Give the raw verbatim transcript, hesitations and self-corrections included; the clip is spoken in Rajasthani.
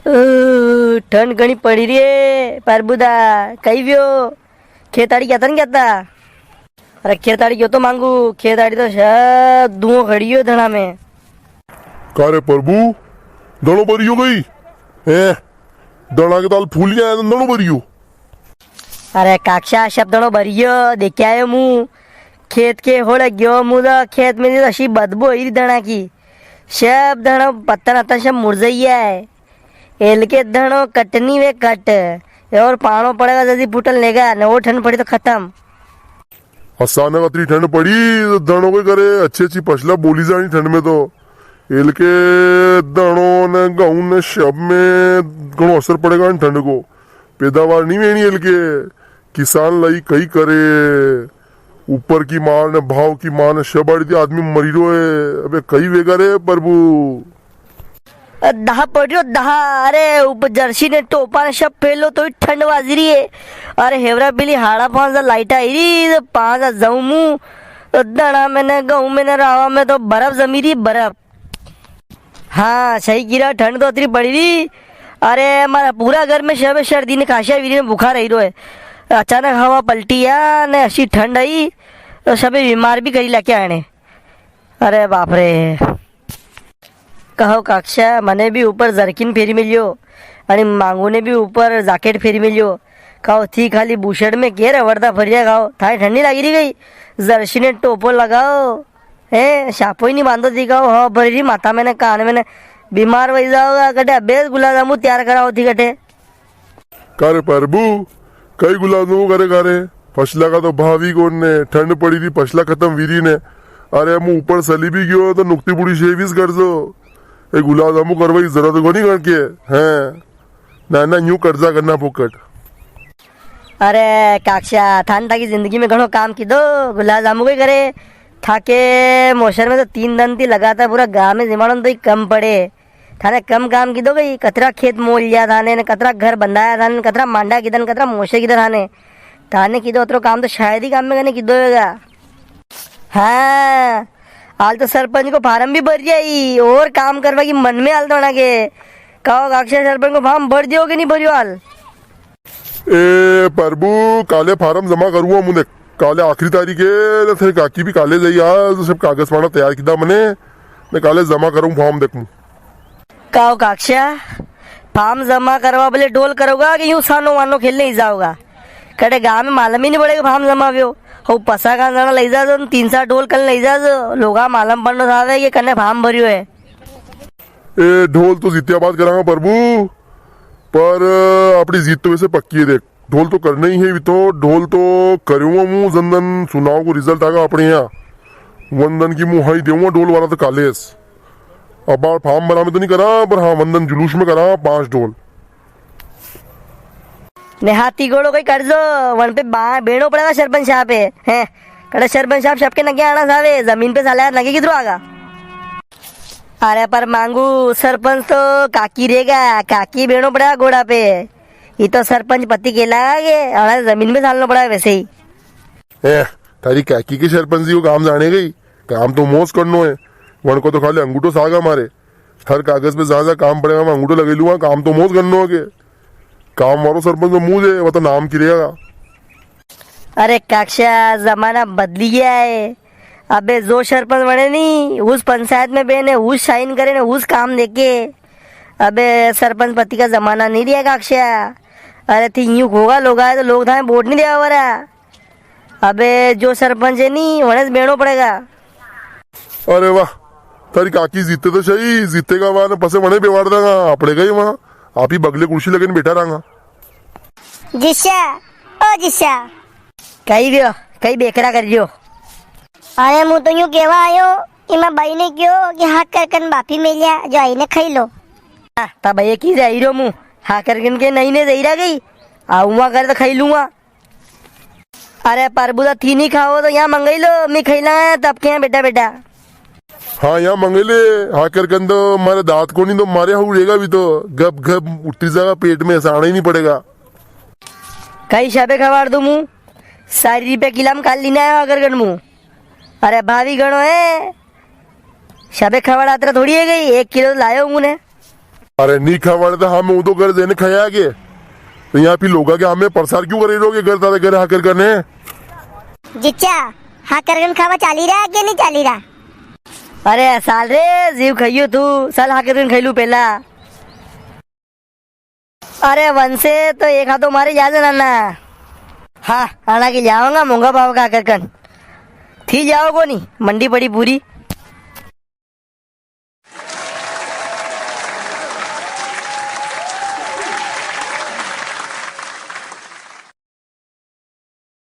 ओ, ठंड घणी पड़ी रे, परबुदा, कई व्यो? खेताड़ी गया था न गया था? अरे खेताड़ी गयो तो मांगू, खेताड़ी तो सब धुओं खड़ी हो धना में। का रे परबु, धनो भरियो गई? हैं? धना के ताल फूल गया है, धनो भरियो? अरे काक्षा, सब धनो भरियो, देख्या है मु। खेत के होड़े गयो मु तो खेत में तो अशी बदबू हुई री धना की। सब धनो पत्ता नत्ता सब मुरझाइया है। एलके धनो कटनी वे कट। और पाणो पड़ेगा जदी फूटन लेगा, ने और ठंड पड़ी तो खत्म। अचानक अतरी ठंड पड़ी, तो धनो के करे, अच्छी अच्छी फसला बोली जानी ठंड में तो। एलके धनो ने गहूं ने सब में घणो असर पड़ेगा इन ठंड को। पैदावार नी वेणी एलके। किसान लई कई करे, ऊपर की मार ने भाव की मार ने शबाड़ी थी आदमी मरी रो है। अबे कई वेगा रे प्रभु। अ, दाह पड़ रह्यो, दाह। अरे, ऊपर जर्सी ने टोपा ने सब पहलो तो ही ठंड वाजी री है। अरे, हेवरा पीली हाड़ा पांच लाइट आई री, तो पांच जाऊं मु, तो धना में ने, गहूं में ने, रावा में तो बर्फ जमी री, बर्फ। हाँ, सही गिरा, ठंड तो अतरी पड़ी री। अरे, मारा पूरा घर में शबे सर्दी ने खांसिया वीरी ने बुखार आई रो है। अचानक हवा पलटी या ने अशी ठंड आई, तो सबे बीमार भी करी लाख्या आने। अरे बाप रे। कहो काक्षा, मने भी ऊपर जरकिन फेरी मिलियो, अने मांगू ने भी ऊपर जैकेट फेरी मिलियो। कहो थी खाली बुशर्ट में केर अवरदा फरिया, कहो थाई ठंडी लागी री गई, जर्सी ने टोपो लगाओ। ए, सापो ही नी बांधो थी, कहो, हो भरी री माथा में ने कान में ने, बीमार वही जाओगा, कटे अबे गुलाब जामुन तैयार कराओ थी कटे। का रे प्रभु, कई गुलाब जामुन करे का रे? फसला का तो भाव ही कोनी ने, ठंड पड़ी री, फसला खत्म वीरी ने। अरे, मु ऊपर सली भी गयो तो नुकती बुड़ी सेविस कर जो। ए गुलाब जामुन करवा की जरूरत कोनी करके, हैं? ना, ना, यूं कर्जा करना फोकट। अरे काक्षा, थाने थाकी जिंदगी में घणो काम कीधो, गुलाब जामुन कोई करे। थाके मोसर में तो तीन दन थी लगातार पूरा गांव में जिमाड़ो तो ही कम पड़े। थाने कम काम कीधो गई, कतरा खेत मोल लिया थाने, ने कतरा घर बंधाया थाने, ने कतरा मांडा कीधा, ने कतरा मोसर कीधा थाने। थाने कीधो अतरो काम तो शायद ही गांव में कने कीधो होगा। हाँ, हाल तो सरपंच को फार्म भी भर जाई और काम करवा की मन में हाल तो होना के। कहो काक्षा, सरपंच को फार्म भर दियो कि नी भरियो हाल? ए प्रभु, काले फार्म जमा करूंगा मुने। काले आखिरी तारीख है, तो फिर काकी भी काले जाई आज, तो सब कागज पाना तैयार कीधा मने, ने काले जमा करूं फार्म, देखूं। काओ काक्षा, फार्म जमा करवा बले ढोल करोगा कि यूं सानो वानो खेलने ही जाओगा? कड़े गांव में मालूम ही नी पड़ेगा फार्म जमा व्यो। हो पसा का जाना लई जाजो, तीन चार ढोल कल लई जाजो, लोगा मालूम पड़नो सावे कि कने फार्म भरियो है। ए, ढोल तो जीत्या बाद करांगा प्रभु, पर अपनी जीत तो वैसे पक्की है। देख, ढोल तो करने ही है, भी तो ढोल तो करूंगा मु, जन दन चुनाव को रिजल्ट आगा अपने यहाँ, वन दन की मु हाई देऊंगा ढोल वाला तो कालेस। अब बार फार्म भरा में तो नी करा, पर हाँ, वन दन जुलूस में करा पांच ढोल। ने हाथी घोड़ो कई कर जो, वन पे बा-, बेणो पड़ेगा सरपंच साहब पे, हैं? कड़े सरपंच साहब सबके नगे आना सावे, जमीन पे साला यार नगे किधरों आगा? अरे पर मांगू, सरपंच तो काकी रेगा, काकी बेणो पड़ेगा घोड़ा पे। ये तो सरपंच पति के लागे, अरे जमीन पे सालनो पड़ेगा वैसे ही। ए, थारी काकी के सरपंची को काम जाने गई, काम तो मोस करनो है, वण को तो खाली अंगूठो सागा मारे। हर कागज पे जहाँ जहाँ काम पड़ेगा, मैं अंगूठो लगे लूंगा, काम तो मोस करनो है के। काम वालो सरपंच तो मुझे, वो तो नाम की रहेगा। अरे काक्षा, जमाना बदली गया है। अबे जो सरपंच बने नी, उस पंचायत में बेने, उस साइन करे ने, उस काम देखे। अबे सरपंच पति का जमाना नी रिया काक्षा। अरे थी यूं खोगा लोग आए तो लोग थाने वोट नी देवा वाला। अबे जो सरपंच है नी, वने से बेणो पड़ेगा। अरे वाह, थारी काकी जीते तो सही, जीतेगा वहां ने पसे वने बेवाड़ देगा, आपड़े गई वहां, आप ही बगले कुर्सी लगन बैठा रहांगा। जिस्सा, ओ जिस्सा। कई व्यो, कई बेकरा कर रियो। अरे, मु तो यूं केवा आयो कि मां बाई ने क्यो कि हाकर कन बाफी मेल्या, जो आई ने खाई लो। हाँ, ता भैया की जाई रो मु, हाकर कन के नहीं ने जाई रहा गई, आऊंगा कर तो खाई लूंगा। अरे प्रभु दा, थी नी खाओ तो यहाँ मंगाई लो, मी खाई ला तब के यहाँ बेटा बेटा। हाँ, यहाँ मंगाई ले, हाकर कन तो मारे दांत कोनी तो मारे हाउ रहेगा भी तो, गप गप उतरी जाएगा पेट में, साणा ही नी पड़ेगा। कई शाबे खवाड़ दूं मु, सारी रुपया किला में काल लीने आयो हाकर कन मु। अरे भावी घणो है, शाबे खवाड़ आतरा थोड़ी है गई, एक किलो तो लायो हूँ ने। अरे नी खावाड़े तो हमें उदो घर देने खाया के। तो यहाँ पे लोगा के हमें प्रसार क्यों करे रहोगे घर तारे घर हाकर करने? जिच्चा, हाकर कन खावा चाली रहा के नी चाली रहा? अरे साल रे, जीव खाइयो तू, साल हाकर कन खाई लू पहला। अरे वंशे तो एक हाथो मारे याद है नाना। हाँ, आना के जाऊंगा मोंगा भाव का हाकर कन। थी जाओ को नी, मंडी पड़ी पूरी।